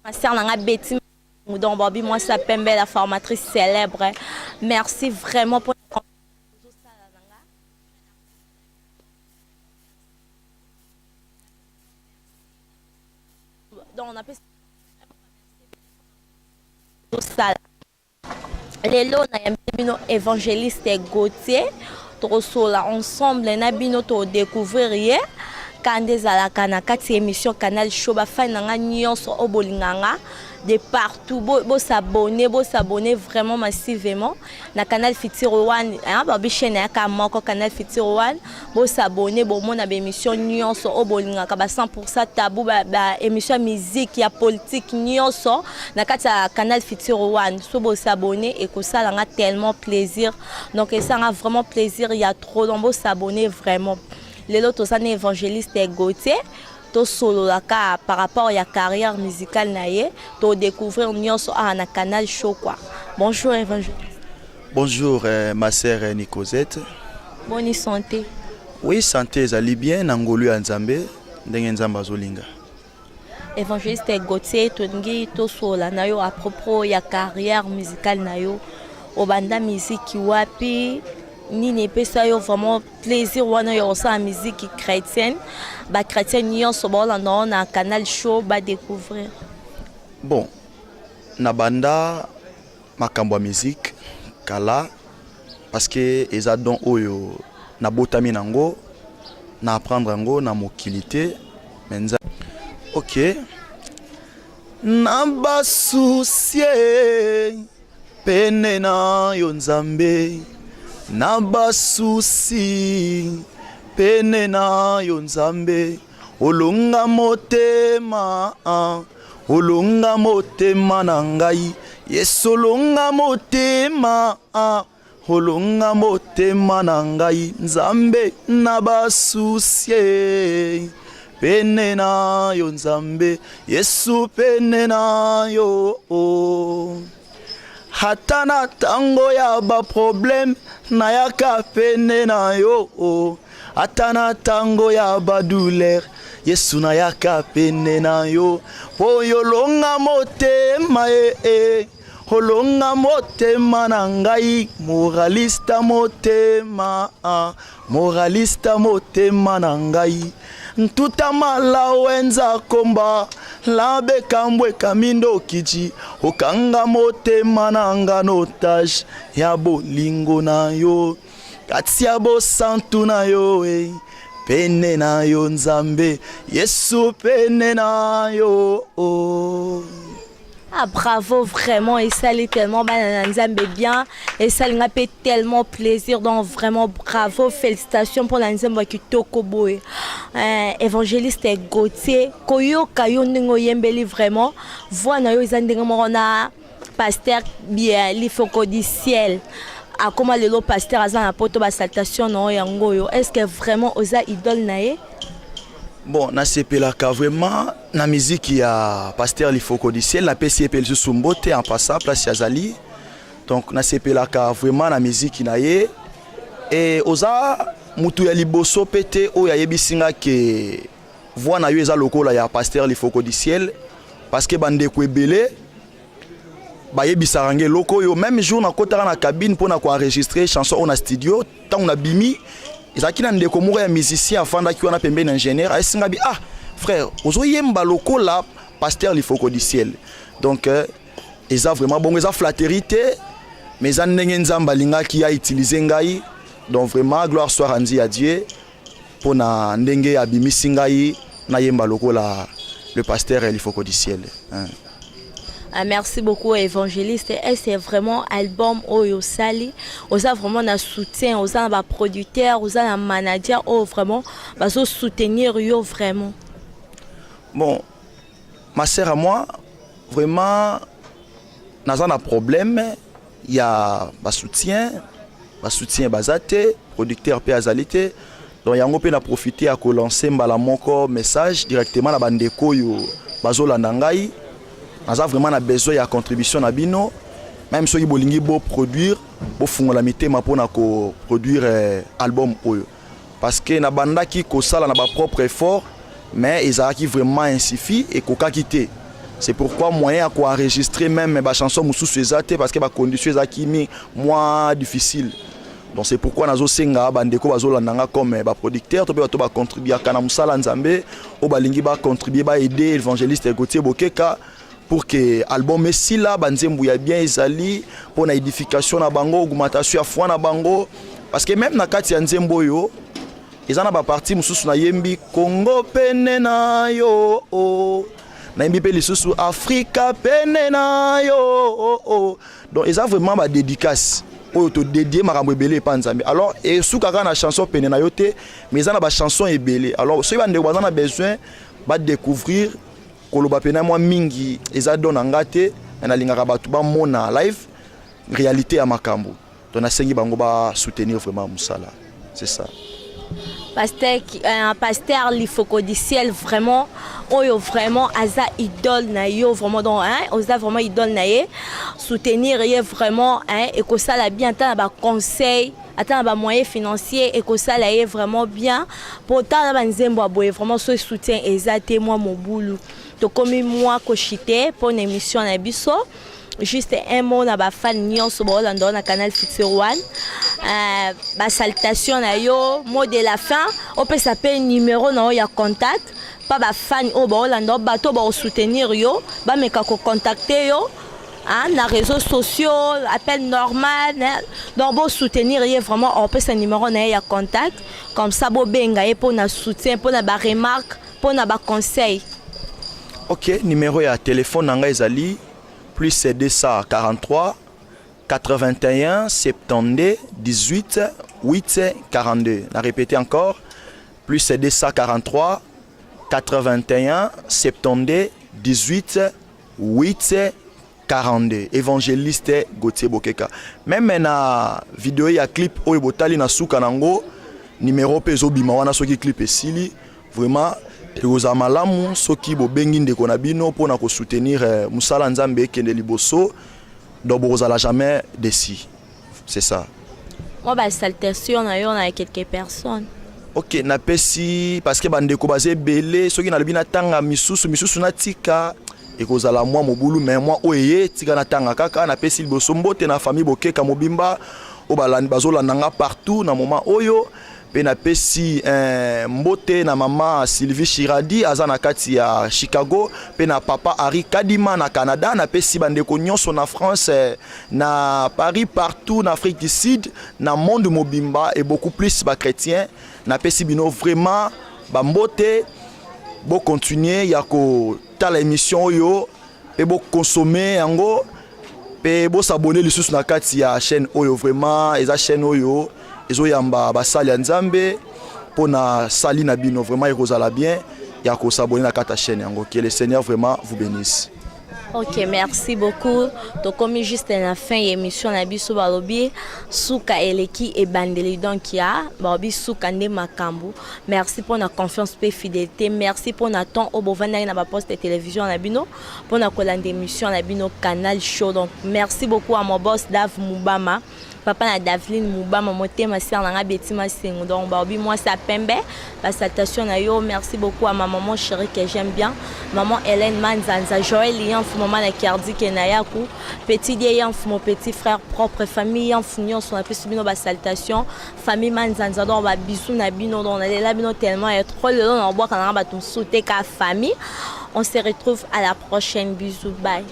Ma sœur na nga Betty donc Bobby mwasi ya pembe, la formatrice célèbre, merci vraiment pour ozosala na nga. Donc on appelle osala lelo, nayambi bino évangéliste Gautier. Tokosola ensemble na bino, todécouvrir ye kanda ezalaka na kati ya émission Canal Show. Bafani na nga nyonso oyo bolinga nga de partout, bosabonner, bosabonner vraiment massivement na Canal Futur One, babi chaîne yaka moko, Canal Futur One. Bosabonner, bomona baémission nyonso oyo bolingaka, ba 100 tabou, baémission ya musique, ya politique, nyonso na kati ya Canal Futur One. So bosabonner, ekosala nga tellement plaisir. Donc esalanga vraiment plaisir ya trop. Donc bosabonner vraiment. Lelo toza na évangéliste Gautier, tosololaka par rapport ya carrière musicale na ye, todécouvrir nyonso awa na Canal Show quoi. Bonjour évangéliste. Bonjour ma sœur Nicosette. Boni santé? Oui, santé ezali bien na ngolu ya Nzambe, ndenge Nzambe azolinga. Évangéliste Gautier, tolingi tosolola na yo à propos ya carrière musicale na yo. Obanda miziki wapi? Nini epesa yo vraiment plaisir wana ya kosala musique chrétienne? Bachrétien nyonso baolanda ngo na Canal Show badécouvrir. Bon, nabanda makambo ya musique kala, parce que eza don oyo nabotami nango, na apprendre yango na mokili te. Me nza ok na basoucis pene na yo Nzambe, na basoucis pene na yo Nzambe, olonga motema, olonga motema na ngai Yesu, olonga motema, olonga motema na ngai Nzambe, na basoucis pene na yo Nzambe Yesu, pene na yo. Ata na ntango ya baproblème, nayaka pene na yo. Ata na ntango ya badouleur, Yesu, nayaka pene na yo, mpo yolonga motema e, e olonga motema na ngai, moralista motema, moralista motema na ngai. Ntutamala wenza komba labekambweka mindokiji, okanga motema na nga n'otage ya bolingo na yo, kati ya bosantu na yo e, pene na yo Nzambe Yesu, pene na yo oh. Ah bravo, vraiment esali tellement bana na Nzambe bien, esalinga mpe tellement plaisir. Donc vraiment bravo, félicitations mpona nzembo ya kitoko boye. Évangéliste Gautier, koyoka yo ndenge oyembeli, vraiment voix na yo eza ndenge moko na pasteur bien Lifoko du Ciel. Akoma lelo pasteur, aza na poto. Basalutation na oyo yango oyo, est ce que vraiment oza idole na ye? Bon, nasepelaka vraiment na miziki ya pasteur Lifoko du Ciel. Napesi ye mpe lisusu mbote en passant place azali. Donc nasepelaka vraiment na miziki na ye. E oza mutu ya liboso mpe te oyo ayebisi nga ke voix na yo eza lokola ya pasteur Lifoko du Ciel, parce que bandeko ebele bayebisaka nge eloko oyo. Même jour nakotaka na cabine mpona koenregistrer chanson oyo na studio, ntango nabimi, ezalaki na ndeko moko ya musicien afandaki wana pembeni na ingénieur, ayesinga bi: "Ah frère, ozoyemba lokola pasteur Lifoko du Ciel." Donc eza vraiment bongo, eza flatterie te, mais eza ndenge Nzambe alingaki autiliser ngai. Donc vraiment gloire soit rendue à Dieu mpona ndenge abimisi ngai nayemba lokola le pasteur Lifoko du Ciel, hein. Ah, merci beaucoup évangéliste. Et c'est vraiment album oyo sali, oza vraiment na soutien, oza na baproducteur, oza na manager oyo vraiment bazo soutenir yo vraiment? Bon, ma sœur à moi, vraiment naza na problème ya basoutien. Basoutien baza te, producteur mpe azali te. Donc yango mpe na profite ya kolancer mbala moko message directement na bandeko oyo bazolanda ngai. Naza vraiment na besoin ya contribution na bino. Même soki bolingi boproduire, bofungola mitema mpona koproduire album oyo, parce que nabandaki kosala na bapropre effort, mais ezalaki vraiment insuffit, ekokaki te. C'est pourquoi moyen ya koenregistrer même bachanson mosusu eza te, parce que bacondition ezalaki mi mwa difficile. Donc c'est pourquoi nazosenga bandeko bazolanda nga comme baproducteur to mpe bato bacontribuaka na mosala Nzambe, oyo balingi bacontribue, baaider évangéliste Gautier Bokeka pour que album esila. Banzembo ya bien ezali mpo na édification na bango, augmentation ya foi na bango, parce que même na kati ya nzembo oyo eza na baparti mosusu, nayembi Kongo pene na yo oh. Nayembi mpe lisusu Afrika pene na yo oh. Donc eza vraiment badédicace oyo todédier makambo ebele epa Nzambe. Alors esukaka na chanson pene na yo te, mais eza na bachanson ebele. Alors soki bandeko baza na besoin badécouvrir, koloba pena mwa mingi eza don na nga te, me nalingaka bato bamona live réalité ya makambo. Donc nasengi bango basoutenir vraiment mosala, c'est ça. Pasteur, pasteur Lifoko du ciel, vraiment oyo vraiment aza idole na yo, vraiment. Donc hein, oza vraiment idole na ye, soutenir ye vraiment, hein, ekosala bien, ata na baconseil, ata na bamoyen financier, ekosala ye vraiment bien. Po tala banzembo ya boye, vraiment so soutien eza te, mwa mobulu. Tokomi mwa koshite mpo na émission na biso. Juste un mot na bafan nyonso baolanda na Canal Futur One, basalutation na yo, mot de la fin, opesa mpe numéro na yo ya contact mpa bafani oyo baolanda, bato baosoutenir yo, bameka kocontacte yo, hein, na réseaux sociaux, appel normal, hein. Donc bosoutenir ye vraiment, opesa numéro na ye ya contact, comme ça bobenga ye mpona soutien, mpona baremarque, mpona baconseil. Ok, numéro ya telefone na ngai ezali plus 243 81 72 18 8 42. Na répété encore: plus 243 81 72 18 8 42, évangéliste Gautier Bokeka. Même na video ya clip oyo botali, na suka nango numéro mpe ezobima wana. Soki clip esili, vraiment ekozala malamu soki bobengi ndeko na bino mpona kosoutenir mosala Nzambe ekende liboso. Donc bokozala jamais déçu, c'est ça. Mwa basalutation na yo na quelques personnes. Ok, napesi, parce que bandeko baza ebele. Soki nalobi natanga misusu, misusu natika, ekozala mwa mobulu, mais mwa oyo eye tika natanga kaka. Napesi liboso mbote na famille Bokeka mobimba oyo bazolanda nga partout na moment oyo. Mpe napesi mbote na mama Sylvie Shiradi, aza na kati ya Chicago, mpe na papa Harry Kadima na Canada. Napesi bandeko nyonso na France, na Paris, partout na Afrique du Sud, na monde mobimba, et beaucoup plus bachrétien. Napesi bino vraiment bambote. Bocontinue ya kotala émission oyo mpe bokonsome yango mpe bosabone lisusu na kati ya chaîne oyo. Vraiment eza chaîne oyo ezoyamba basali ya Nzambe mpo na sali na bino. Vraiment ekozala bien ya kosabone na kati ya chaîne yango. Que le Seigneur vraiment vous bénisse. Ok, merci beaucoup. Tokomi juste na fin ya émission na biso. Balobi suka eleki ebandeli, donc ya balobi suka nde makambo. Merci mpona confiance mpe fidélité. Merci mpona temps oyo bovandaki na baposte ya télévision na bino mpona kolanda émission na bino Canal Show. Donc merci beaucoup à mon boss Dave Mubama, papa na Daveline Mubama, motema sere na nga Beti Masengo. Donc balobi mwasi ya pembe, basalutation na yo. Merci beaucoup à ma maman chérie que j'aime bien, maman Hélène Manzanza, Joël Yanfu, maman na Kiardike na Yaku, petit Die Yanfu, mon petit frère propre, famille Yanfu nyonso, napesi bino basalutation, famille Manzanza. Donc babisu na bino, donc nalela bino tellement ya trop. Lelo na obwaka nanga bato mosusu te, ka famille. On se retrouve à la prochaine. Bisous, bye.